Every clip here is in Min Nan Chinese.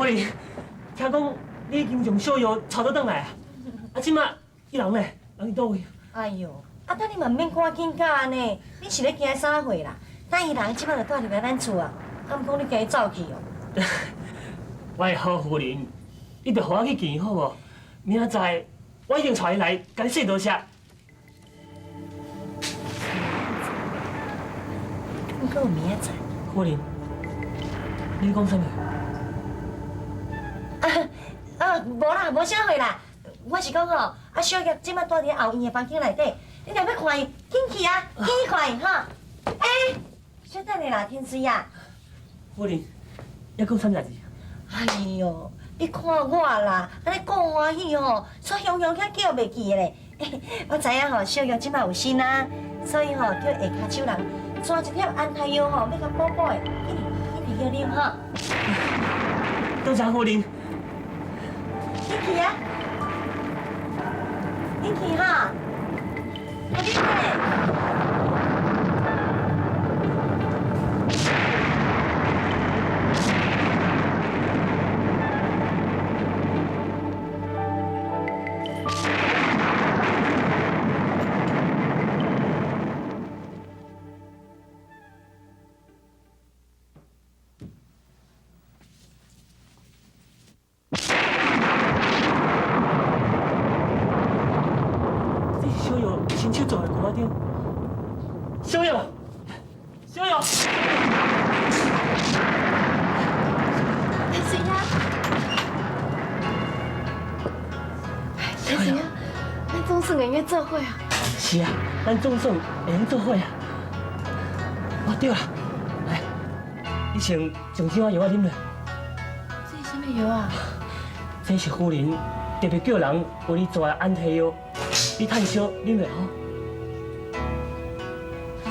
夫人，聽講你已經將小藥抄倒轉來啊？啊，這馬伊人咧？人佇佗位？哎喲，啊，等你嘛毋免趕緊甲按呢，你是咧驚啥貨啦？等伊人這馬就蹛入來咱厝啊，啊，毋講你驚伊走去哦？我的好夫人，你著予我去見好無？明仔載我一定帶伊來，共你說多謝。毋過明仔載。夫人，你講啥物？啊啊，無啦，無啥貨啦。我是講吼，啊小玉這馬蹛佇後院的房間內底，你若欲看伊，緊去啊，緊去看伊吼。欸，小等下啦，天水啊。夫人，猶閣有啥物代志？哎喲，你看我啦，按呢講歡喜吼，煞雄雄遐叫袂記的咧。我知影吼，小玉這馬有身啊，所以吼叫下跤手人抓一粒安胎藥吼，欲共補補的，緊緊摕去啉吼。多謝夫人。緊去啊！緊去哈！快點去！這是小玉親手做的鍋仔張。小玉，小玉，天水啊，天水啊，咱總算會用做伙啊！是啊，咱總算會用做伙啊！哦對啦，來，你先將這碗藥仔啉落。這是啥物藥啊？這是夫人特別叫人為你做的安胎藥，你趁燒啉落吼。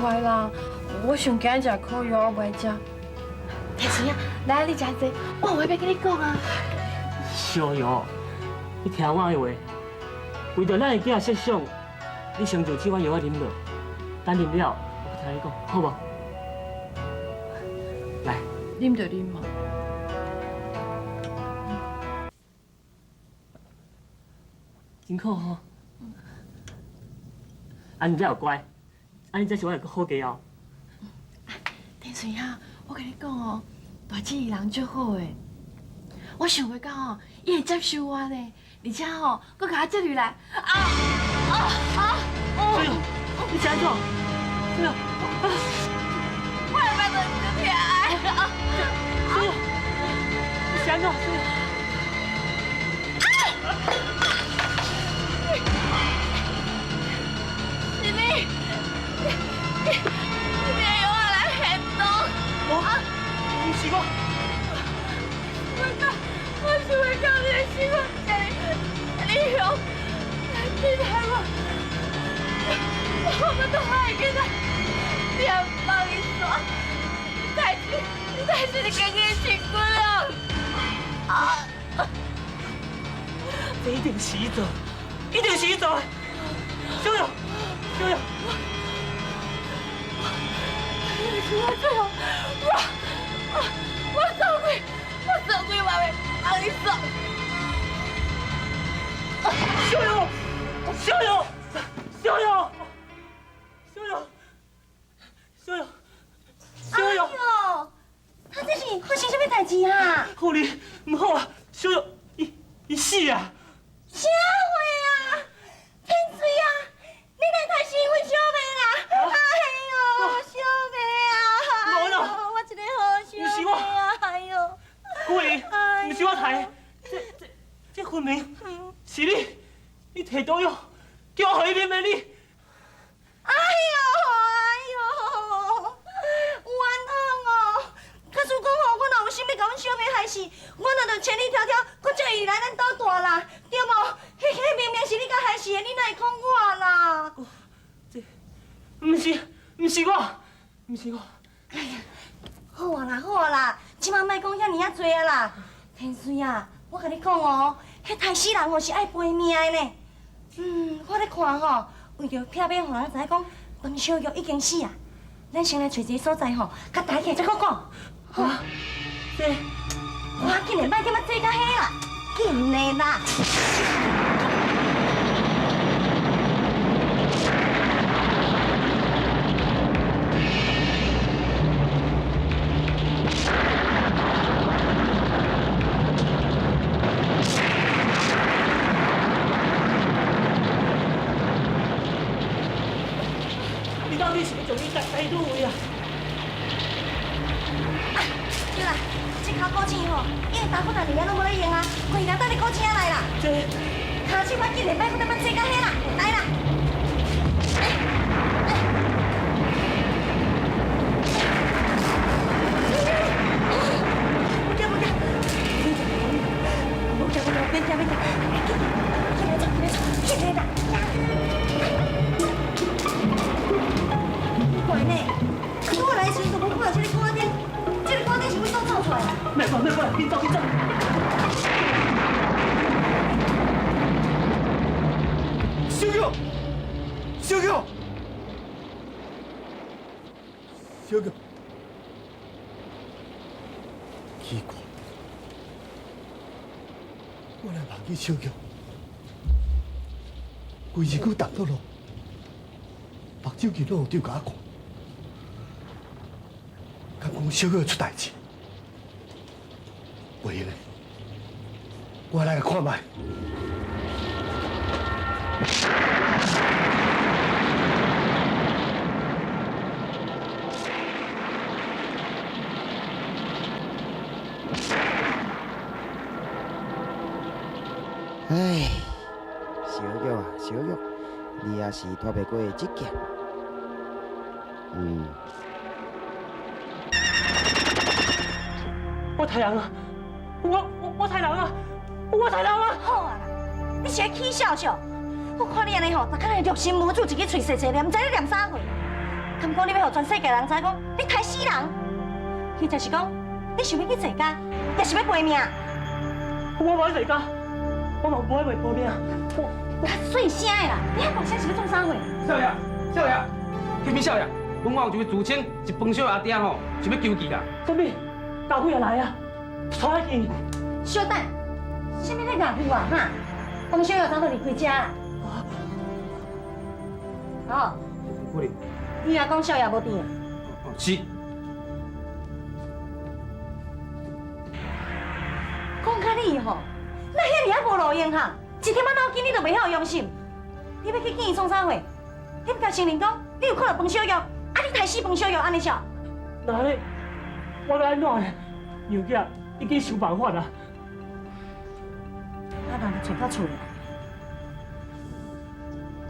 無愛啦，我上驚食苦藥，我無愛食。天水啊，來你食這，我有話欲佮你講啊。小玉，你聽我的話，為著咱的囝設想，你先將這碗藥仔啉落，等啉了，我閣聽你講，好無？來，啉就啉嘛。真苦吼。按呢才有乖，按呢才是我的好家哦。天水啊，我共你講哦，大姊伊人足好的，我想袂到哦，伊會接受我呢，而且吼，閣共我接入來。啊啊啊！小玉，你是按怎？小玉，我的腹肚真疼啊！小玉，你是按怎？小玉。是你，你，你會用我來現動？我，毋是我。我講，我想袂到你會死我這呢英雄，你害我，我嘛都愛記得，你也放伊煞，代誌，代誌你家己身軀啊！啊！這一定是伊做，一定是伊做的。小玉，小玉，是我做，我我我做鬼，我做鬼嘛會放伊煞。小玉，小玉，小玉，小玉，小玉，小玉。哎喲，他這是發生啥物代誌啊？夫人，毋好啊！小玉，伊伊死啊！啥話啊？天水啊！你來殺死阮小妹啦！哎喲，小妹啊！無啦！我一個好小妹啊！哎喲，夫人，毋是我殺的，這這這分明是你，你提毒藥叫我予伊啉的你。哎喲，哎喲，冤枉哦！假使講吼，我若有心欲共阮小妹害死，我若就千里迢迢，閣叫伊來咱兜蹛啦，對無？彼明明是你共害死的，你哪會講我啦？這毋是，毋是我，毋是我。哎呀，好啊啦，好啊啦，這馬莫講遐爾仔濟啊啦。天水啊，我共你講哦，彼刣死人哦是愛賠命的呢。我咧看吼，為著避免予人知影講黃小玉已經死啊，咱先來揣一个所在吼，共埋起來，再閣講。啊，這我竟然莫点仔做甲彼啦，紧的啦！你到底是欲将你带佗位啊？对啦，這跤古井吼，因為大骨仔佇遐攏無咧用啊，規人等咧古井內啦。這跤手我竟然莫閣點仔做甲彼啦，來啦！無驚無驚，無驚無驚，免驚免驚，緊緊來走，緊來走，緊來啦！怪呢，我來時就無看到這個鼓仔頂，這個鼓仔頂是阮倒走出來的。莫管莫管，緊走緊走。小玉，小玉，小玉，奇怪，我來夢見小玉，規身軀沓倒落，目睭見攏有丟共我看，敢講小玉會出代誌？袂用的，我來共看覓。唉，小玉啊，小玉，你也是拖袂過這劫。嗯，我刣人啊！我刣人啊！我刣人啊！好啊啦，你是咧起笑笑？我看你按呢吼，逐工咧六神無主，一支喙細細念，毋知咧念啥貨。敢講你欲予全世界人知講你刣死人？彼就是講你想欲去坐監，抑是欲賠命？我無愛坐監，我嘛無愛賠命。我較細聲的啦，你遐大聲是欲創啥貨？少爺，少爺，啟稟少爺，阮家有一位自稱是飯燒阿爹吼，想欲求見啦。啥物？大鬼也來啊！帶去。小等，啥物咧外父啊？哈，方小玉早就離開遮啦。哦，夫人，你也講少爺無佇？哦，是。講甲你吼，哪遐爾仔無路用哈？一點仔腦筋你都袂曉用心，你欲去見伊創啥貨？你毋共承認講，你有看著飯燒玉，啊你刣死飯燒玉按呢笑？那咧，我欲按怎呢？娘囝已經想辦法啦。啊，人就揣到厝啦。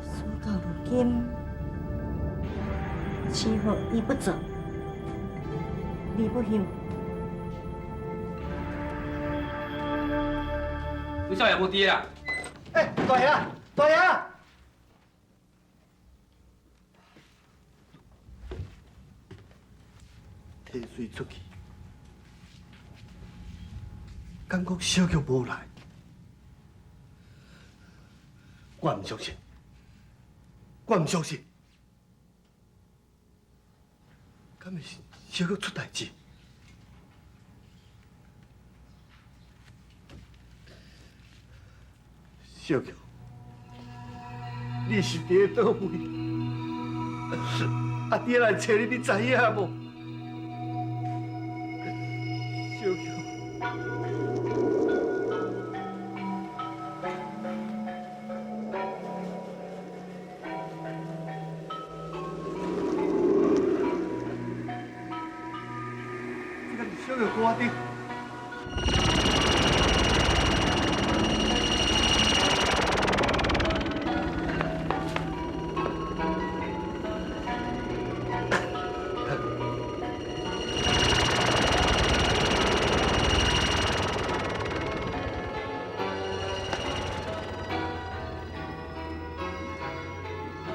事到如今，師傅已不在，你不休。阮少爺無佇啦。欸，大爺，大爺！提水出去，感覺小玉無來，我毋相信，我毋相信，敢會是小玉出代誌？小玉，你是佇咧佗位？阿爹來揣你，你知影無？小玉，這敢是小玉歌頂？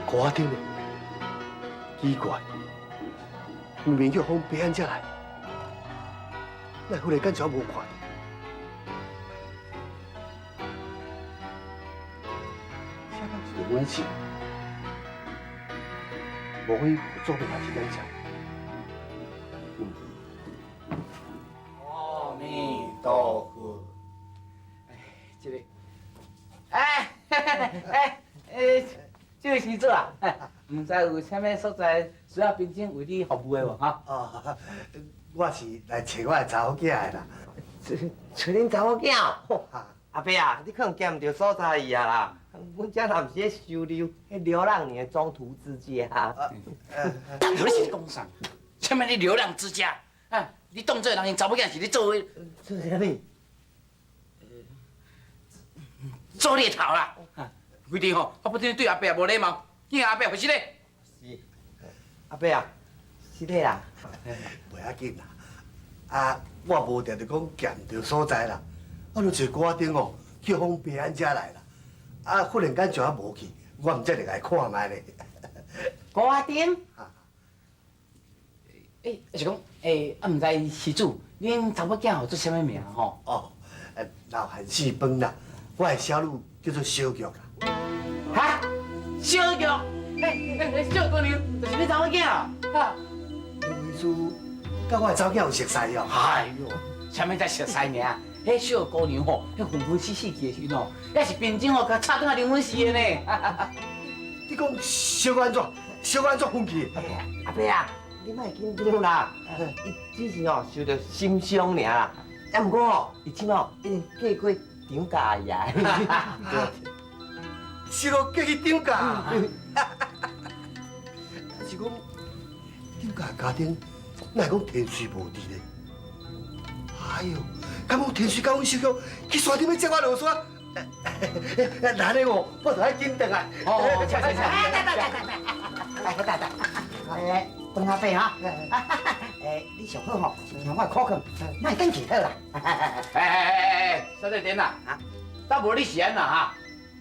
歌仔頂呢？奇怪，明明叫風飛按這來，哪忽然間就無看著？這敢是阮心？莫非做袂代誌咱這？阿彌陀位施主啊，毋知有啥物所在需要冰晶為你服務的無？哈？哦，我是來揣我的查某囝的啦。揣恁查某囝？阿伯啊，你可能行毋著所在去啊啦。阮遮若毋是咧收留彼流浪女的中途之家。你是講啥？啥物你流浪之家？啊，你當做人𪜶查某囝是咧做做啥物？做獵頭啦！規定吼，我不僅對阿伯也無禮貌，見阿伯回失禮。是，阿伯啊，失禮啦。袂要緊啦，啊，我無定著講行毋著所在啦，我就坐歌仔燈哦，叫風平安遮來啦。啊，忽然間就啊無去，我毋才來看覓咧。歌仔燈？欸，是講，欸，啊，毋知施主，恁查某囝號做啥物名吼？哦，老韓四飯啦，我的小女叫做小玉啦。哈？小玉？欸欸，小姑娘就是你查某囝啊？哈？你意思，佮我的查某囝有熟似哦？哎喲，啥物才熟似爾？彼小姑娘吼，彼昏昏死死去的時陣吼，也是平靜吼，共插轉來靈魂死的呢。你講小玉按怎？小玉按怎昏去？阿伯啊，你莫緊張啦，伊只是吼受著心傷爾啦。啊，毋過吼，伊這擺已經嫁過張家去啊。小玉嫁去張家？是講張家家庭，哪會講天水無佇咧？哎喲，敢講天水佮阮小玉去山頂欲接我落山？那按呢哦，我就愛緊轉來。哦，請請請。來來來來來來，欸，鄧阿伯哈，欸，你上好吼，是聽我的苦勸，莫轉去好啦。哎哎哎哎，小姐點啦？啊，無你是按怎哈？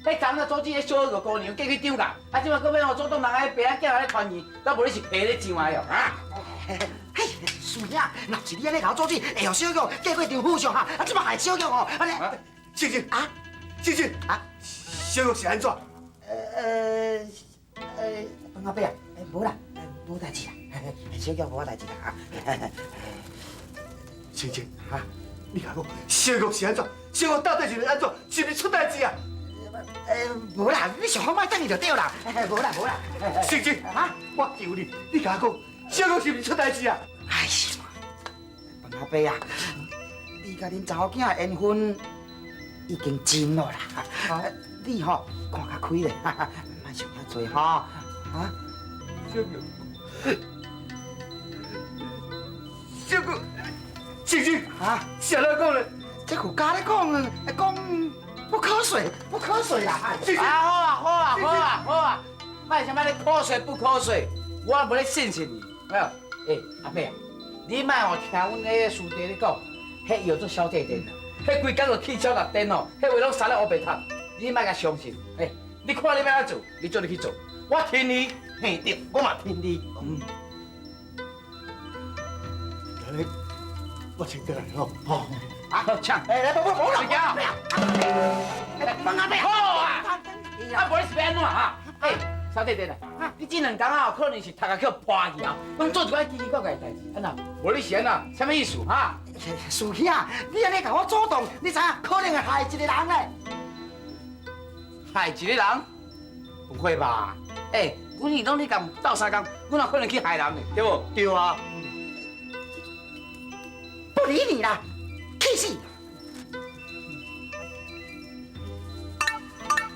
彼昨昏阻止彼小玉姑娘嫁去張家，啊，這擺閣欲予阻擋人个爸仔囝來團圓，敢無你是皮咧上來哦？啊？嘿，師兄，若是你按呢共我阻止，會予小玉嫁過張富相哈，啊，這擺害小玉哦，按呢。靜靜啊，靜靜啊，小玉是按怎？鄧阿伯啊，無啦，無代誌啦，小玉無代誌啦哈。靜靜哈，你共我講，小玉是按怎？小玉到底是按怎？是毋是出代誌啊？無啦，你想講莫轉去就對啦，無啦無啦。靜靜哈，我求你，你共我講，小玉是毋是出代誌啊？哎呀，鄧阿伯啊，你佮恁查某囝的緣分已經盡咯啦，你吼看較開咧，莫想遐濟吼，啊？小玉，小玉，靜靜啊，是按怎講咧？這有家咧講，講不可說，不可說啦！啊，好啊，好啊，好啊，好啊，莫啥物咧可說不可說，我無咧信信你，沒有？欸，阿伯啊，你莫哦聽阮彼个師弟咧講，彼藥做小弟電啦，彼規工就氣消六電哦，彼話攏啥咧烏白讀，你莫共相信。欸，你看你欲按怎做，你做你去做，我聽你。嘿對，我嘛聽你。嗯。按呢，我先轉來吼。好，好，請。欸，來，無無無啦，來，放阿伯。好啊。啊，無你是欲按怎啊？欸，小弟弟啦，你這兩工啊，可能是讀甲去破去啊，攏做一寡奇奇怪怪的代誌，按怎？無你是按怎？啥物意思哈？師兄，你按呢共我阻擋，你知影可能會害一個人咧。害一個人？不會吧？欸，阮是攏咧共鬥相共，阮哪可能去害人呢？對無？對啊。不理你啦，去死！